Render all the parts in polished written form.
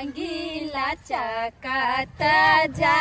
बहंगीला चकाता जा,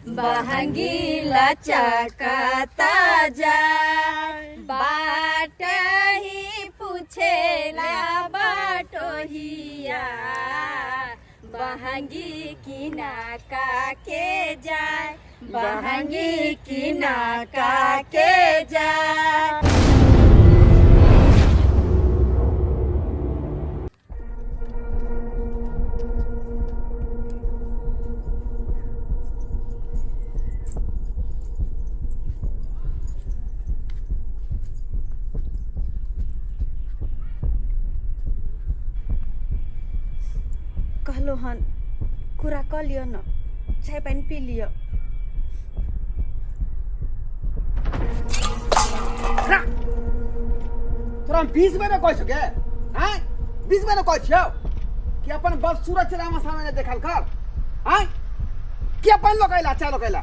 बहंगीला चकाता जा। बाट ही पूछेला बाटोहिया, बहंगी किना का के जाय, बहंगी किना का के जाय। कहलो हन कुरा कऽ लिअ न, चाय पानि पी लिअ। तोरा हम 20 बेर कहै छौ गे, आँय, 20 बेर कहै छियौ कि अपन बदसूरत चेहरा हमरा सामने नहि देखल कर, आँय। किया पानि लऽ कऽ अयला, चाय लऽ कऽ अयला?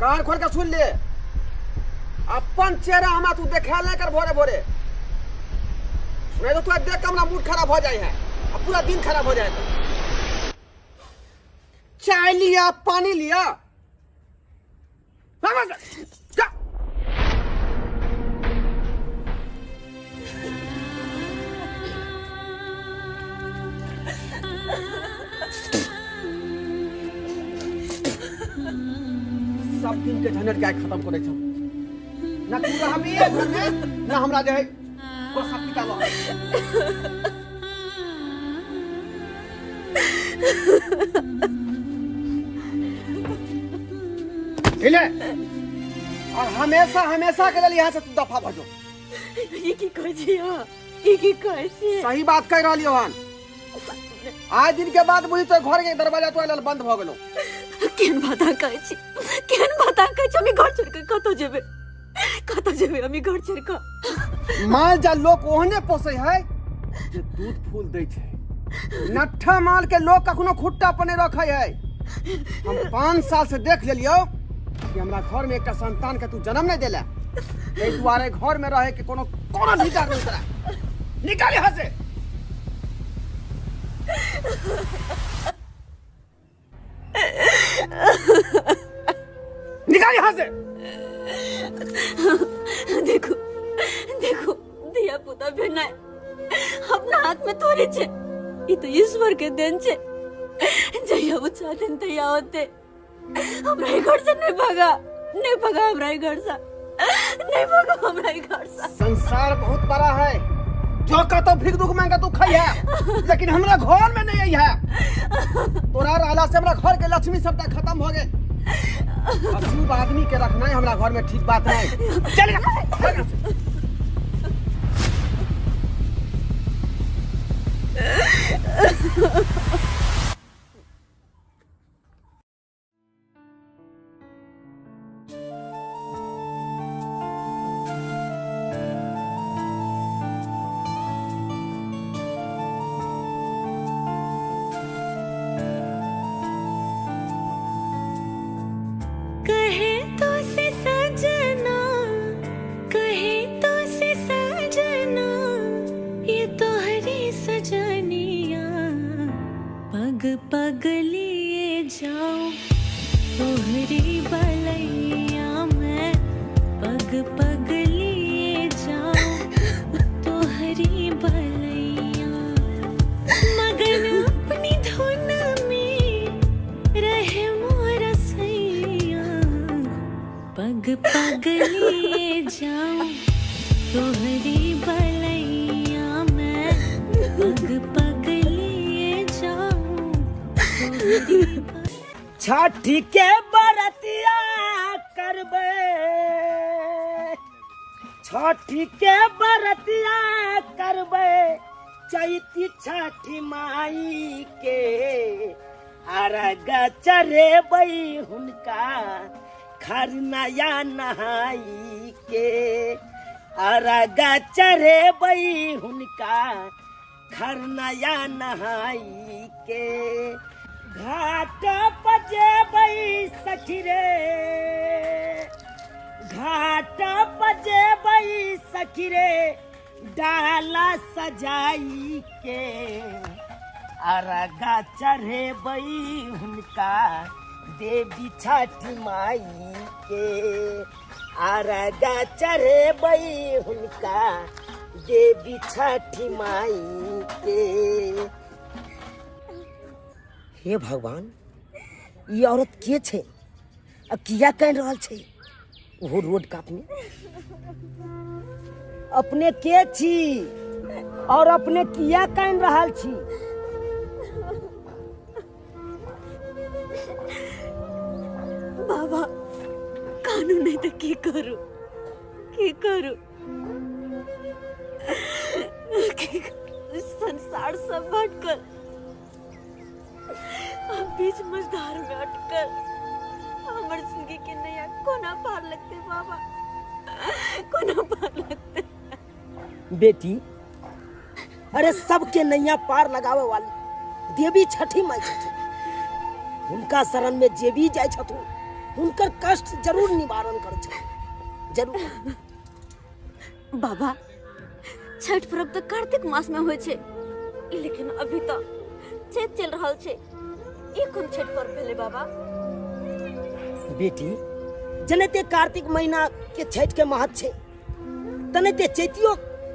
कान खोल के सुन ले, अपन चेहरा हमरा तू देखायल नहि कर भोरे भोरे, नहीं तो तोरा देख के हमरा मूड खराब हो जाए है आ पूरा दिन खराब हो जाए। चाय लिया, पानी लिया। जा। सब दिन के झंझट के खत्म करे छौ ना तू रहबी घर में ना हमरा जे है बस सब पिता लह। ले और हमेशा हमेशा के लिए यहाँ से तू दफा भजो। ई की कहै छी अहाँ? ई की कहै छी? सही बात कह रहलियो हन। आज दिन के बाद बुझी तो घर के दरवाजा तो लेल बंद भ गेलो। केहन बात कहै छी, केहन बात कहै छी? हम घर छोड़ के कतौ जेबै, कतौ जेबै हम घर छोड़ के? माल जाल लोग ओहने पोसै है जे दूध फूल दै छै। नट्ठा माल के लोग कखनो खुट्टा पर नहीं रखे है। हम 5 साल से देख लेलियो कि हमरा घर में एकटा संतान के तू जन्म नहीं देला, एहि दुआरे घर में रहे के कोनो कोनो अधिकार नहीं तोरा। निकाल यहाँ से। निकाल यहाँ से। देखो देखो, धिया पुता भेनाइ अपना हाथ में थोड़े छे, ई तो ईश्वर के देन छे। जहिया वो चाहतेन तहिया होते। हमरा ई घर से नहीं भगा, नहीं भगा हमरा ई घर से, नहीं भगा हमरा ई घर से। संसार बहुत बड़ा है, जो कतो भीख दुख मांगा तू खाई है, लेकिन हमरा घर में नहीं आई है। तोरा रहला से हमरा घर के लक्ष्मी सबटा खत्म हो गेल। अशुभ आदमी के रखना है हमरा घर में ठीक बात नहीं। चल जा, चल जा। कहे तो से सजना, कहे तो से सजना, ये तोहरी सजनिया, पग पग लिए जाऊं तोहरी बलैया मैं, पग पग लिए जाऊं तोहरी बलैया, मगन अपनी धुन में रहे मोरा सैया, पग पग लिए जाऊं तोहरी बलैया मैं, पग पग लिए जाऊं तोहरी बलैया। छठी के बरतिया करबै, छठी के बरतिया करबै, चैती छठी माई के अर्घ चढ़ेबै हुनका खरनाया नहाई के, अर्घ चढ़ेबै हुनका खरनाया नहाई के। घाट पजेबै सखी रे, घाट पजेबै सखी रे, डाला सजाई के अरगा चढ़ेबै हुनका देवी छठी माई के अरगा चढ़ेबै हुनका देवी छठी माई के। हे भगवान, ई औरत के छै आ किया कानि रहल छै ओहो रोड कात में? अपने के छी और अपने किया कानि रहल छी? बाबा, कानू नहीं तो की करू, की करू, की करू? संसार सब भटकल, हम बीच मझधार में अटकल। हमर जिंदगी के नैया कोना पार लगते बाबा, कोना पार लगते? बेटी, अरे सबके नैया पार लगावे वाली देवी छठी माई छथिन। हुनका शरण में जे भी जाइ छथुन हुनकर कष्ट जरूर निवारण करै छथिन, जरूर। बाबा, छठ पर्व तऽ कार्तिक मास में होइ छै, लेकिन अभी तऽ चैत चलि रहल छै। ई कोन छठ पर्व भेलै बाबा? बेटी, जेनाहिते कार्तिक महीना के छठ के महत्व छै तेनाहिते चैतियो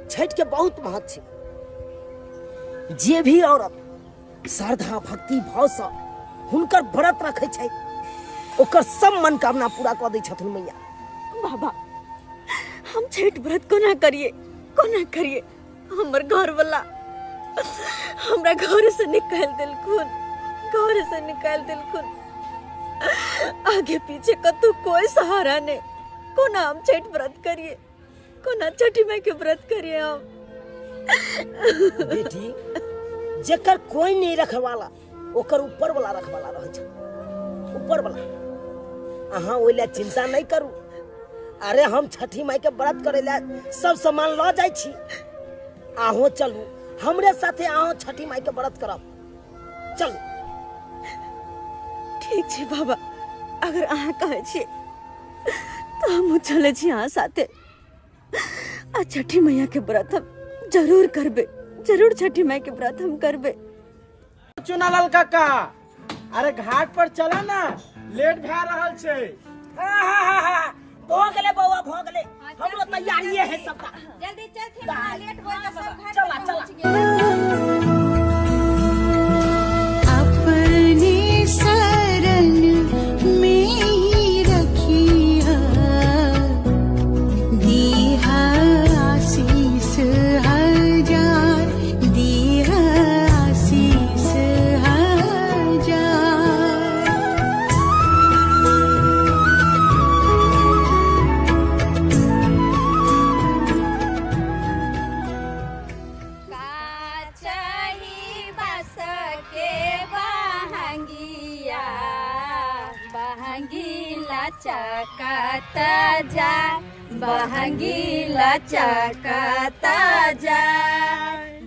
छठ के बहुत महत्व छै। जे भी औरत श्रद्धा भक्ति भाव से हुनकर व्रत रखै छै ओकर सब मनोकामना पूरा कऽ दै छथुन मैया। बाबा, हम छठ व्रत कोना करिए, कोना करिए? हमर घर वाला हमरा घर से निकाल देलखुन, घर से निकाल देलखुन। आगे पीछे कतौ कोई सहारा नहीं। कोना हम छठ व्रत करिए, कोना छठी माई के व्रत करिए हम? बेटी, जेकर कोई नहीं रखवाला ओकर ऊपर वाला रखवाला रहै छै, ऊपर वाला। अहाँ ओहि लए चिंता नहीं करू। अरे हम छठी माई के व्रत करे लए सब सामान लऽ जाइ छी, अहूँ चलू हमरे साथे, अहूँ छठी माई के व्रत करब, चलू। ठीक छै बाबा, अगर अहाँ कहै छी तऽ हमहूँ चलै छी अहाँ साथे। आ छठी मैया के व्रत हम जरूर करबे, जरूर छठी माई के व्रत हम करबे। चुनालाल काका, अरे घाट पर चला ना, लेट भए रहल छै। भऽ गेलै बौआ, भऽ गेलै, हमरो तैयारी है सबटा। जल्दी चलथिन ना, लेट हो जाए, सब घाट चला, पर चला। पहुंच गेल। अपने शरण में ही रखिया, दीहा आशीष हजार, दीहा आशीष हजार। काचही बास के बहंगिया, बहंगीला चकत जा, बहंगीला चकत जा।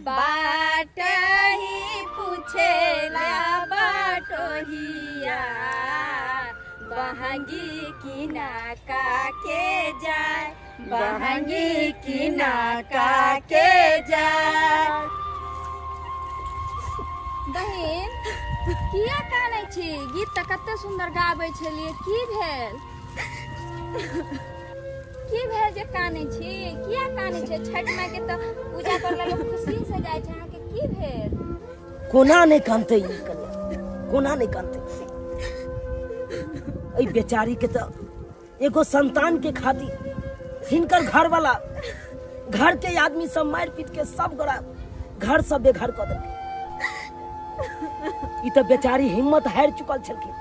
बाट ही पूछेला बाटोहिया, बहंगी किना का के जाय, बहंगी किना का के जाय। बहिन, किया कानै छी? गीत तऽ कते सुन्दर गाबै छलियै। की भेल, की भेल जे कानै छी? किया कानै छै? छठि माय के तऽ पूजा करला लोग खुशी से जाइ छै, अहाँके की भेल? कोना नहि कानतै ई कन्या, कोना नहि कानतै? एहि बेचारी के तऽ एगो संतान के खातिर हिनकर घर वाला, घर के आदमी सब मारि पीट के सब गोरा घर सब बेघर कऽ देलकै। ई तऽ बेचारी हिम्मत हारि चुकल छलखिन,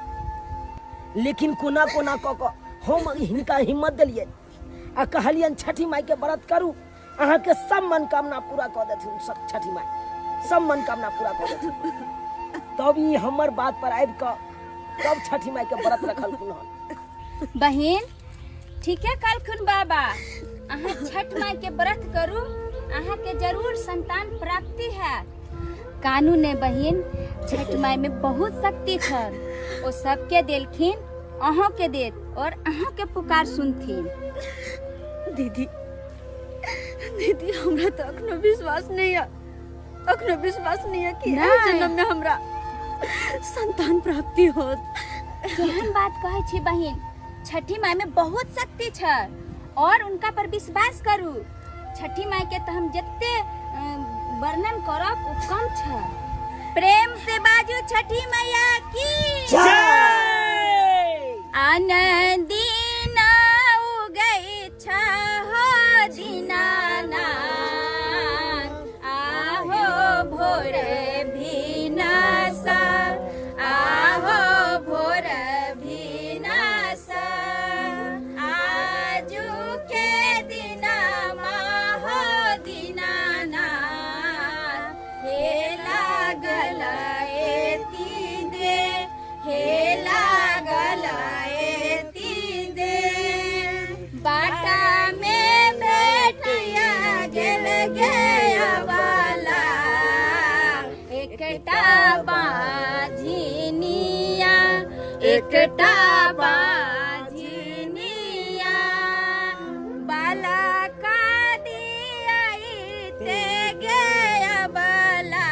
लेकिन कोना कोना कऽ कऽ हम हिनका हिम्मत देलियै आ कहलियनि छठी माई के व्रत करू, अहाँके सब मनोकामना पूरा कऽ देथिन, सब छठी माई सब मनोकामना पूरा कऽ देथिन। तब ई हमर बात पर आबि कऽ तब छठी माई के व्रत रखलखुन हन। बहिन, ठीके कहलखुन बाबा, अहाँ छठ माई के व्रत करू, अहाँके जरूर संतान प्राप्ति हैत। कानू ने बहिन, छठ माई में बहुत शक्ति छल, ओ सबके देलखिन, अहों के देत और अहाँ के पुकार सुनथिन। दीदी, दीदी हमरा तऽ अखनो विश्वास नहीं है, अखनो विश्वास नहीं है कि एहि नहि। जन्म में हमरा संतान प्राप्ति होत। केहन बात कहै छी बहिन, छठी माई में बहुत शक्ति छै और उनका पर विश्वास करू। छठी माई के तऽ हम जते वर्णन करब ओ कम छै। प्रेम से बाजू छठी मैया की जय। आनंदीना उगै छ हो दीनानाथ, आहो भोर भिनसर, आहो भोर भिनसर, आजु के दिनमा हो दीनानाथ, हे लागल एती दे, हे लागल एती दे, बाटा में भेटिया गेल गयावाला, एकटा बाझिनिया, एकटा बाझिनिया, बालका दियाइते गयावाला,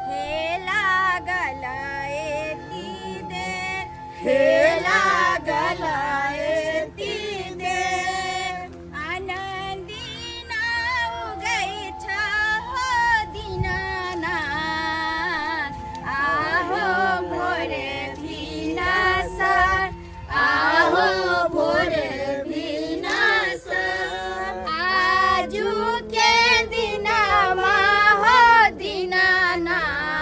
हे लागल एती दे, हे लागल एती दे, आनंदीना उगै छ हो दीनानाथ, आहो भोर भिनसर, आहो भोर भिनसर, आजु के दिनमा हो दीनानाथ,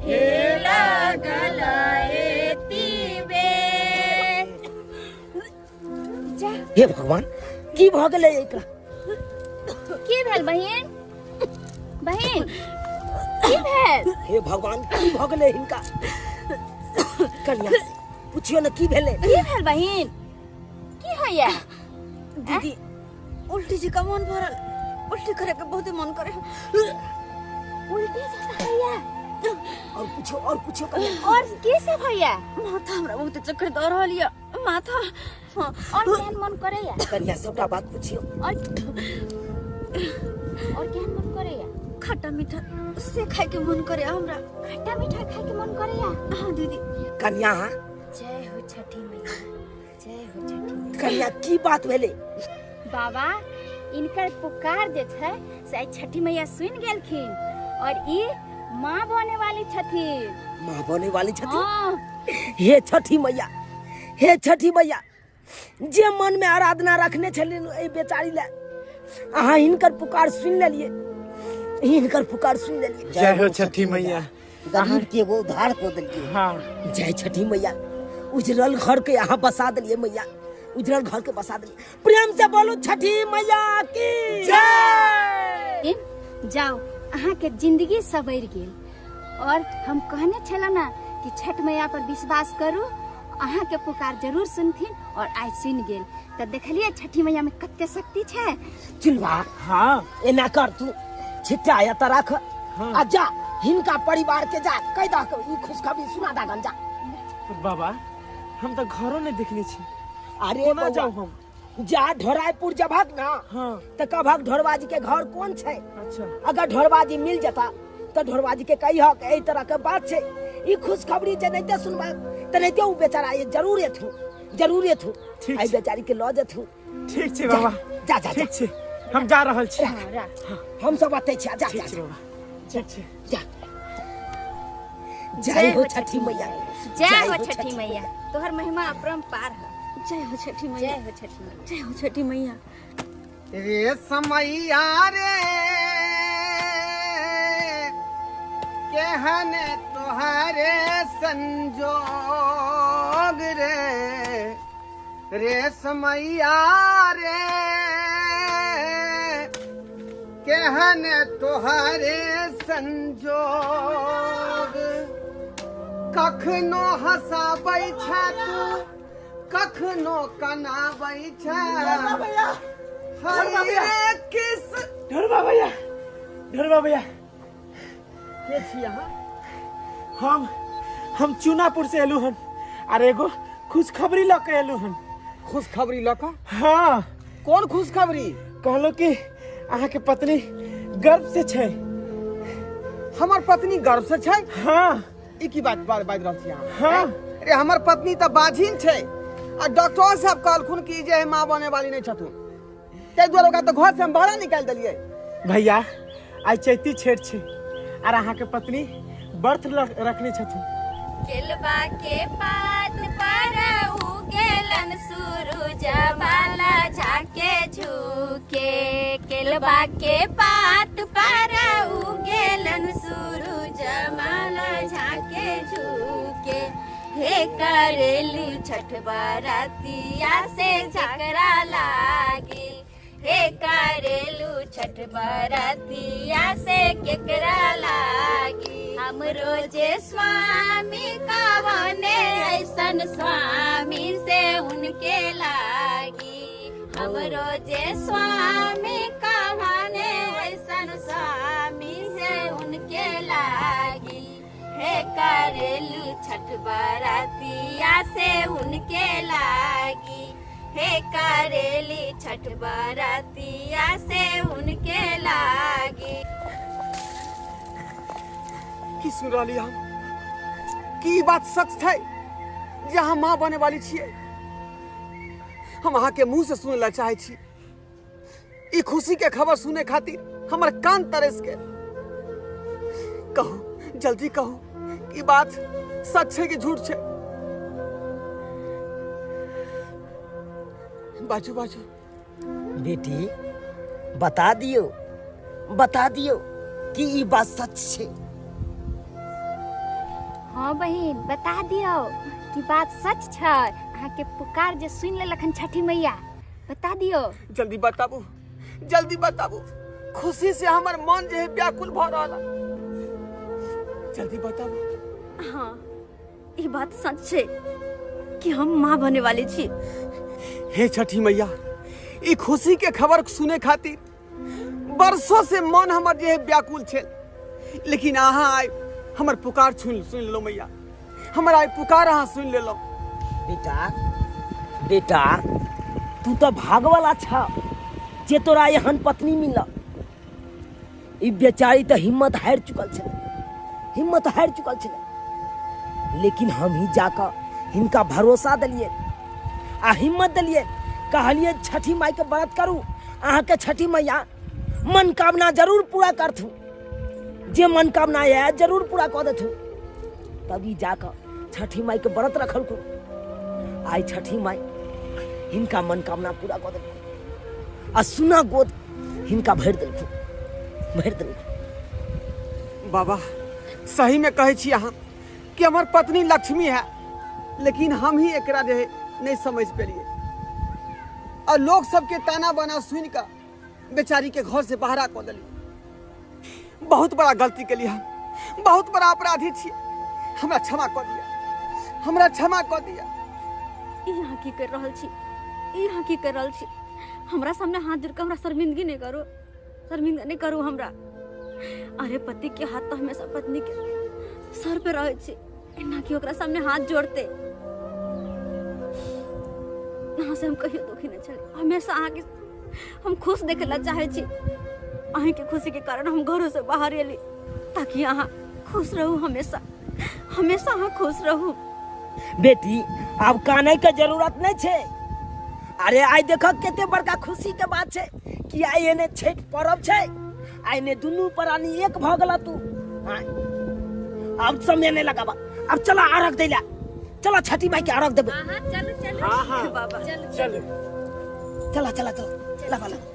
हे लागल एती बेर। जा। हे भगवान, की भऽ गेलै एकरा? की भेल बहिन? बहिन की भेल? हे भगवान, की भऽ गेलै हिनका? कन्या पुछियो ने की भेलै। की भेल बहिन? की होइया? दीदी उल्टी जी का मन भरल, उल्टी करे के बहुत मन करे। उल्टी जकाँ होइया? और पूछो, और पूछो कन्या। और की सब होइया? माथा हमरा बहुत चक्कर दऽ रहल यऽ माथा। हाँ। और केहन मन करैया? कन्या सबटा बात पूछियो। और केहन मन करैया? खट्टा मीठा से खाए के मन करे हमरा। खट्टा मीठा खाए के मन करैया? हाँ दीदी। कन्या। जय हो छठी मैया, जय हो छठी मैया। कन्या की बात भेलै? बाबा इनकर पुकार जे छै से आइ छठी मैया सुनि गेलखिन और ई माँ बने वाली छथिन। माँ बने वाली छथिन? हाँ। हे छठी मैया, हे छठी मैया, जे मन में आराधना रखने छलिन एहि बेचारी ले, अहाँ हिनकर पुकार सुनि लेलियै, हिनकर पुकार सुनि लेलियै। जय हो छठी मैया। गरीब के एगो उद्धार कऽ देलकै। हाँ। जय छठी मैया, उजरल घर के अहाँ बसा देलियै मैया, उजरल घर के बसा देलियै। प्रेम से बोलू छठी मैया की जय। जाओ, अहाँ के जिंदगी सवरि गेल। और हम कहने छलहुँ ने कि छठ मैया पर विश्वास करू, अहाँ के पुकार जरूर सुनथिन, और आइ सुनि गेल। तऽ देखलियै छठी मैया में कते शक्ति छै। चुनवा। हाँ। एना कर, तू छिट्टा एतऽ राख। हाँ। आ जा हिनका परिवार के जा कहि दह के ई खुशखबरी सुना दागन जा। बाबा हम तऽ घरो नहि देखने छी। अरे कोना बौआ, जाउ हम? जा ढोरायपुर जबहक ना, हाँ। तऽ कहबहक ढोरबाजी के घर कोन छै। अच्छा। अगर ढोरबाजी मिल जता तऽ ढोरबाजी के कहिहक एहि तरह के बात छै, ई खुशखबरी जे नहीं सुनबा तऽ नहीं ओ बेचारा ये जरूर एथु, जरूर एथु, ठीक एहि छै। बेचारी के लऽ जेथु। ठीक छै बाबा। जा, जा, जा। ठीक छै, हम जा रहल छी। हम सब एतै छी, जा, ठीक जा, छै बाबा, ठीक छै। जा। जय हो छठी मैया, जय हो छठी मैया, तोहर महिमा अपरंपार है। जय हो छठी मैया, जय हो छठी मैया, जय हो छठी मैया। रे समैया रे केहन तोहरे संजोग रे, रे समैया रे केहन तोहरे संजोग, कखनो हंसाबै छै तू, कखनो कनाबै छै। भैया, हरे किस ढोरबा भैया, ढोरबा भैया। के छी अहाँ? हम चुनापुर से एलू हन आर एगो खुशखबरी लऽ के एलू हन। खुशखबरी लऽ कऽ? हाँ। कोन खुशखबरी? कहलो कि अहाँके पत्नी गर्भ से छै। हमर पत्नी गर्भ से छै? हाँ। ई की बात बात बाजि रहल छी अहाँ? हाँ। अरे हमर पत्नी तऽ बाझिन छै आ डॉक्टर साहब कहलखुन कि जे माँ बने वाली नहीं छथुन, ताहि दुआरे ओकरा तऽ घर से हम बाहर निकालि देलियै। भैया आइ चैती छेठ छै आर अहाँके पत्नी व्रत रखने छथिन। केलबा के पात पर उगेलन सूरज बाला झाके झुके, केलबा के पात पर उगेलन सूरज बाला झाके झुके, हे करेलू छठ बरतिया से झगड़ा लागी, हे करेलू छठ बरतिया से केकरा लागी, हम रोजे स्वामी कवने ऐसन स्वामी से उनके लागी, हम रोजे स्वामी कवने ऐसन स्वामी से उनके लागी, हे करेलू छठ बरतिया से उनके लागी, हे करेली छठ बरतिया से उनके लागी। की सुन रहली हम? की ई बात सच छै जे अहाँ माँ बने वाली छियै? हम अहाँ के मुंह से सुनै ला चाहै छी। ई खुशी के खबर सुने खातिर हमर कान तरस गेल। कहू, जल्दी कहू, ई बात सच छै कि झूठ छै? बाजू बाजू। बेटी बता दियो, बता दियो कि ई बात सच छै। हाँ बहिन बता दियो कि बात सच छै। अहाँ के पुकार जे सुन लेलखन छठी मैया, बता दियो। जल्दी बताबू, जल्दी बताबू, खुशी से हमर मन जे है व्याकुल भ रहल है। जल्दी बताबू। हाँ ई बात सच छै कि हम माँ बने वाली छी। हे छठी मैया, ई खुशी के खबर सुने खातिर बरसों से मन हमर जे है व्याकुल छे, लेकिन अहाँ आइ हमर पुकार सुन सुन लेलहुँ मैया, हमर आइ पुकार अहाँ सुन लेलहुँ। बेटा, बेटा तू तो भागवाला छ जे तोरा एहन पत्नी मिलल। ई बेचारी तो हिम्मत हारि चुकल छलै, हिम्मत हारि चुकल छलै, लेकिन हम ही जाकऽ हिनका भरोसा देलियै आ हिम्मत देलियै, कहलियै छठी माई के व्रत करू, अहाँके छठी मैया मनोकामना जरूर पूरा करथु, जे मनोकामना यऽ जरूर पूरा कऽ देथु। तब ई जाकऽ छठी माई के व्रत रखलखुन। आइ छठी माई हिनका मनोकामना पूरा कऽ देलखुन आ सुना गोद हिनका भरि देलखुन, भरि देलखुन। बाबा सही में कहै छी अहाँ कि हमर पत्नी लक्ष्मी है, लेकिन हम ही एकरा जे है नहीं समझ पेलिए और लोग सबके ताना बना सुन कऽ बेचारी के घर से बाहरा कऽ देली। बहुत बड़ा गलती के लिए हम बहुत बड़ा अपराधी छी, हमरा क्षमा कऽ दिया, हमरा क्षमा कऽ दिया। ई अहाँ की कर रहल छी, ई अहाँ की कर रहल छी? हमरा सामने हाथ जोड़ के हमरा शर्मिंदगी नहीं करू, शर्मिंदा नहीं करू हमरा। अरे पति के हाथ तो हमेशा पत्नी के सर पे रहे छे, एना कि ओकरा सामने हाथ जोड़ते अहाँ से हम कहियो दुखी नहीं छली। हमेशा अहाँ के हम खुश देखे ला चाहे छी, अहीं के खुशी के कारण हम घरों से बाहर एली ताकि अहाँ खुश रहू, हमेशा हमेशा अहाँ खुश रहू। बेटी आब कानै के जरूरत नहीं छे। अरे आइ देख कते बड़का खुशी के बात छे कि आइ एने छठ पर्व छे, आइ ने दुनू प्राणी एक भ गेला तू। आइ, आब समय नहीं लगाबा, अब चला अर्घ दैला, चला छठी माई के अर्घ देबे। हाँ, हाँ, चलू, चलू। हाँ, हाँ। बाबा। चलू, चलू। चला, चला, चला, लगा, लगा।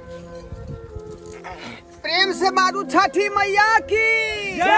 प्रेम से मारू छठी मैया की जय।